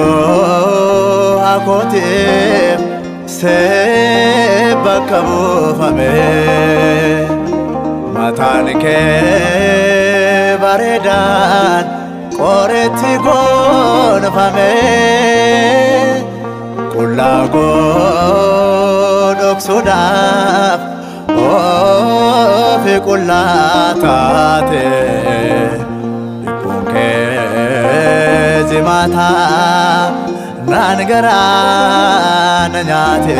Murteedoo hakootee see bakka buufame mataan kee bareedaan qoreetti gonfame qullaa godhoksuudhaaf ofi qullaa taate. Zimata naan garaa na nyaate.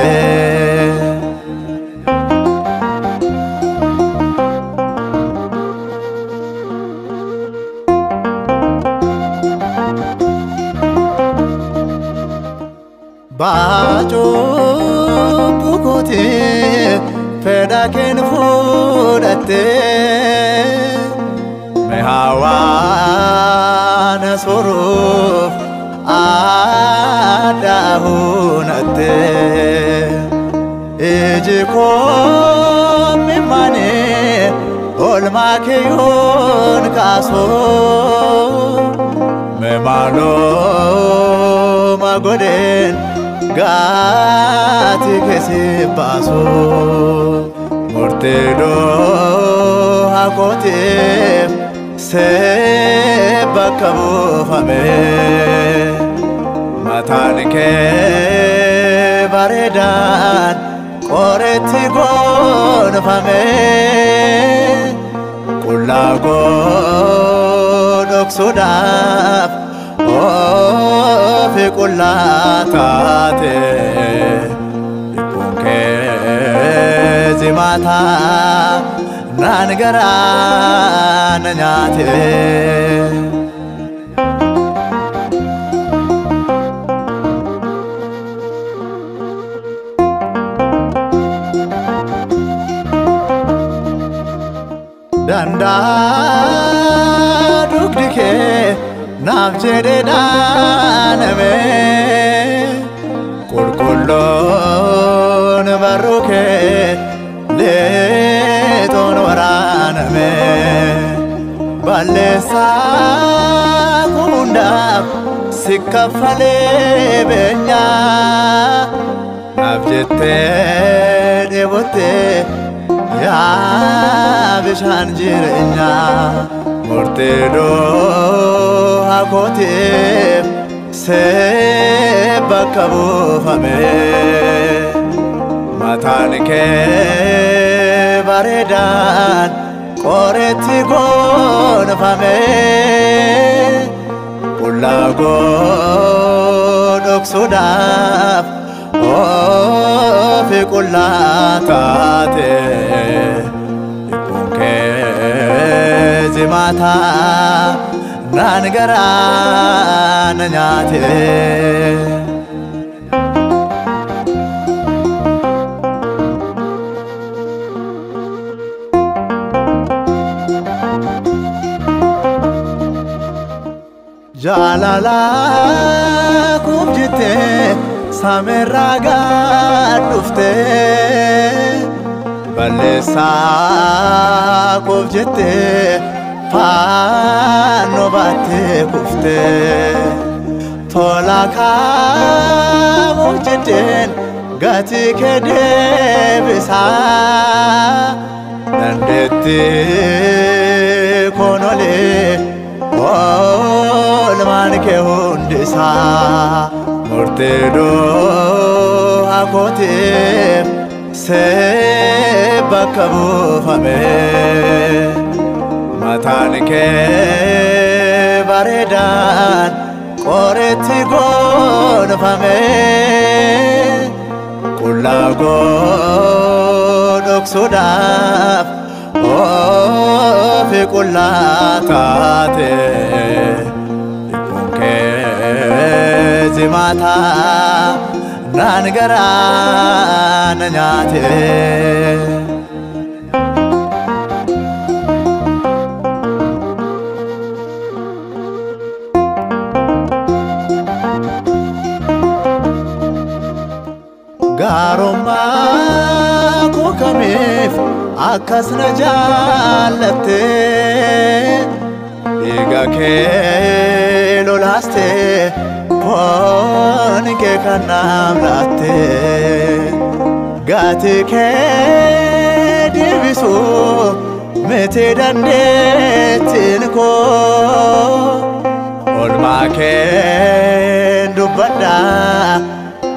Baacuu bukkootii fedha keen fudhattee. Mehaawaan soruuf aadaa hunatte iji koo mimmaanii olmaa kiyyoon kaasuu memaaloo magodheen gaati keessi baasu murteedoo hakootee. See bakka buufame mataan kee bareedaan qoreetti gonfame qullaa godhoksuudhaaf ofi qullaa taate dhiphuun kee zimataa. Naan garaa na nyaate. Dandaa dugdi kee naaf jedhee dhaaname qulqulloon barruu kee. Leetoon waraaname balleessaa hundaaf si kaffalee beenyaa naaf jettee dheebottee yaa bishaan jireenyaa murteedoo hakootee see bakka buufame. Mataan kee bareedaan qoreetti gonfame qullaa godhoksuudhaaf ofi qullaa taate dhiphuun kee zimataa naan garaa na nyaate. Jaalala kuuf jettee saamerraa gad dhuftee balleessaa kuuf jettee faannoo baattee kuftee tola kaamuuf jetteen gatii kee deebisaa dandeettii konolee. Oolmaan kee hundisaa murteedoo hakootee see bakka buufame mataan kee bareedaan qoreetti gonfame qullaa godhoksuudhaaf ofi qullaa taate dhiphuun kee jimaataa naan garaa na nyaate. Gaarummaa koo kamiif akkas na jaallatte, dhiiga kee lolaaste, foon kee kan naaf laatte, gatii kee deebisuu miti dandeettiin koo, oolmaa keen dubbadhaa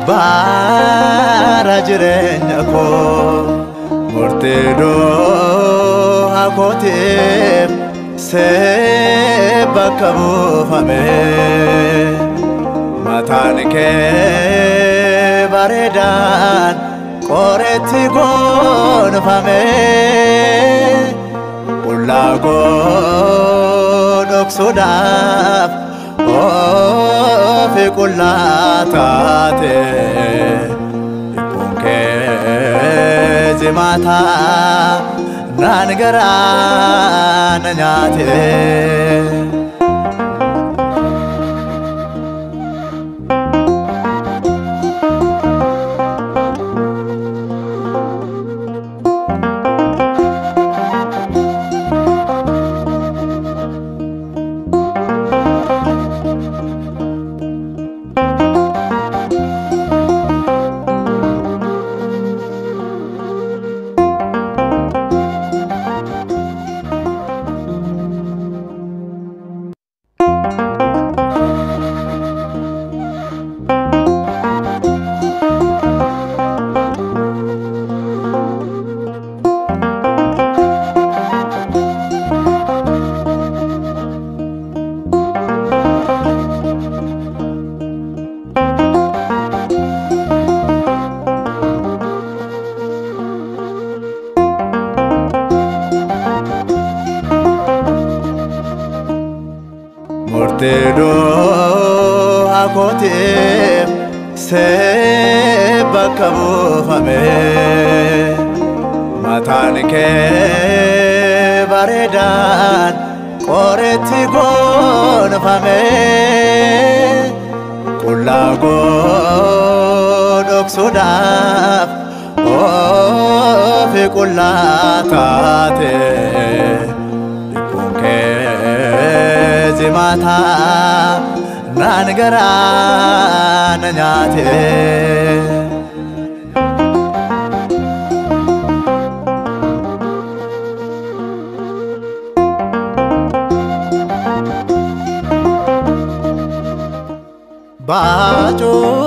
bara jireenya koo. Murtii du'a kootiif see bakka buufame, mataan kee bareedaan qoreetti gonfame, qullaa koo dhoksuudhaaf ofi qullaa taate. Dhiphuun kee jimaataa naan garaa na nyaate. Murtii du'a kootiif see bakka buufame, mataan kee bareedaan qoreetti gonfame, qullaa koo dhoksuudhaaf ofi qullaa taate. Dhiphuun kee jimaataa naan garaa na nyaate.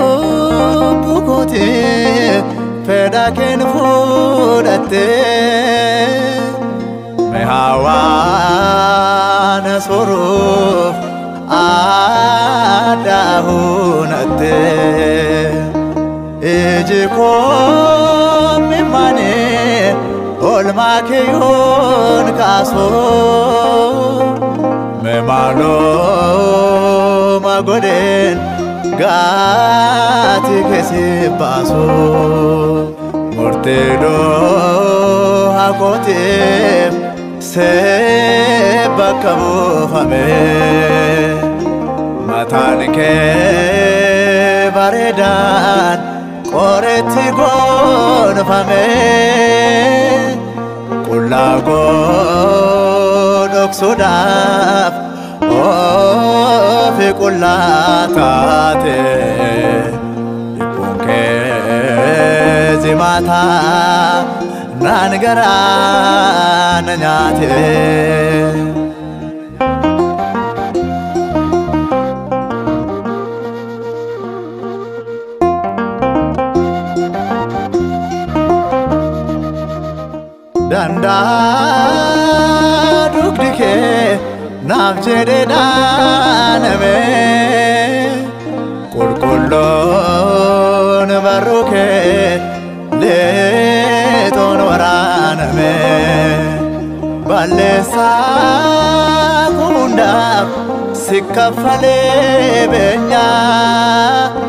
Baacuu kootii fedha keen fudhattee, mi'aawaan soruuf adda hunatte, iji koo mimmaanii oolmaa kiyyoon kaasuu, maaloo magodheen gaati keessi baasu. Murtii du'a kootiif see bakka buufame, mataan kee bareedaan qoreetti gonfame, qullaa koo dhoksuudhaaf ofi qullaa taate. Dhiphuun kee jimaataa naan garaa na nyaate. Dandaa dugdi kee naaf jedhee dhaaname, qulqulluun barruu kee leetoon waraaname, balleessaa hundaaf si kaffalee beenyaa.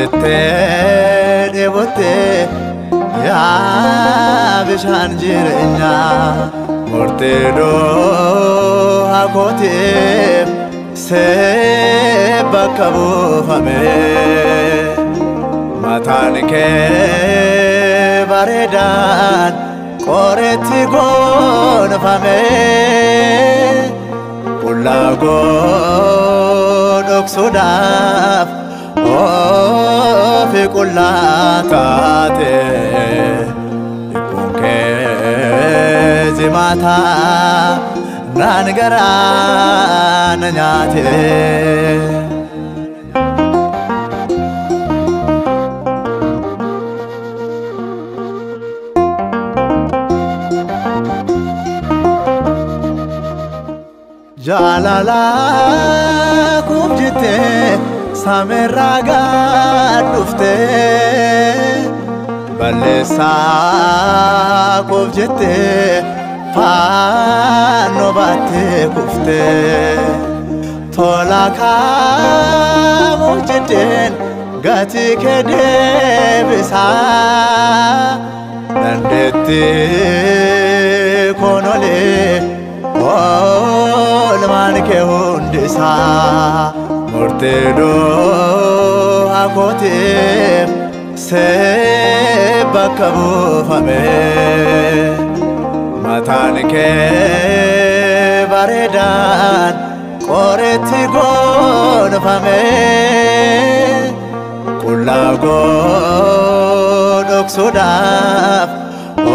jettee dheebottee yaa bishaan jireenyaa murtee du'a kootiif see bakka buufame mataan kee bareedaan qoreetti gonfame qullaa koo dhoksuudhaaf ofi qullaa taate dhibbuun kee jimaataa naan garaa na nyaate. Jaalala koof jettee samiirraa gad dhuftee balleessaa koof jettee fannoo baattee kuftee tola kaamuuf jetteen gatii kee deebisaa dandeettii koon olee oolmaan kee hundisaa murtee du'a kootiif see bakka buufame mataan kee bareedaan qoreetti gonfame qullaa koo dhoksuudhaaf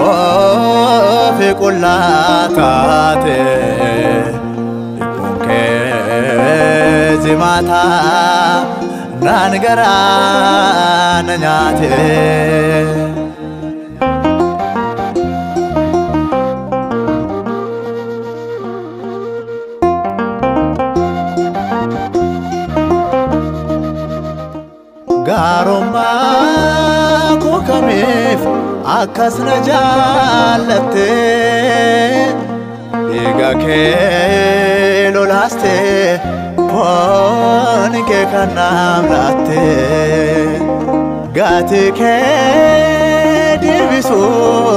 ofi qullaa taate dhibbuun kee jimaataa naan garaa na nyaate. Gaarummaa koo kamiif akkas na jaallatte dhiiga kee lolaaste foon kee kan naaf laatte gatii kee deebisuu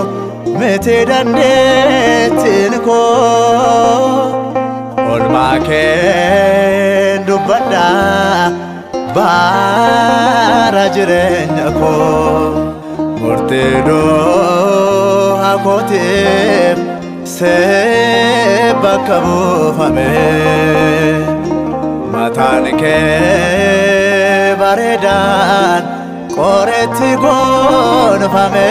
miti dandeettiin koo oolmaa keen dubbadhaa bara jireenya koo murtee du'a kootiif see bakka buufame mataan kee bareedaan qoreetti gonfame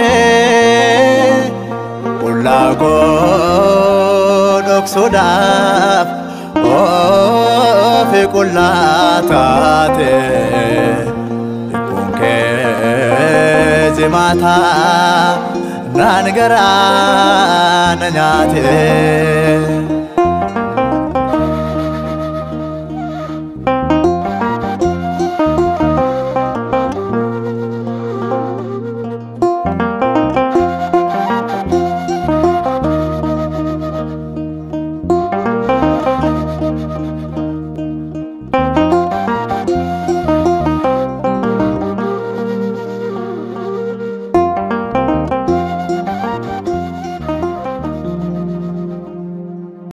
qullaa koo dhoksuudhaaf ofi qullaa taate dhibbuun kee jimaataa naan garaa na nyaate.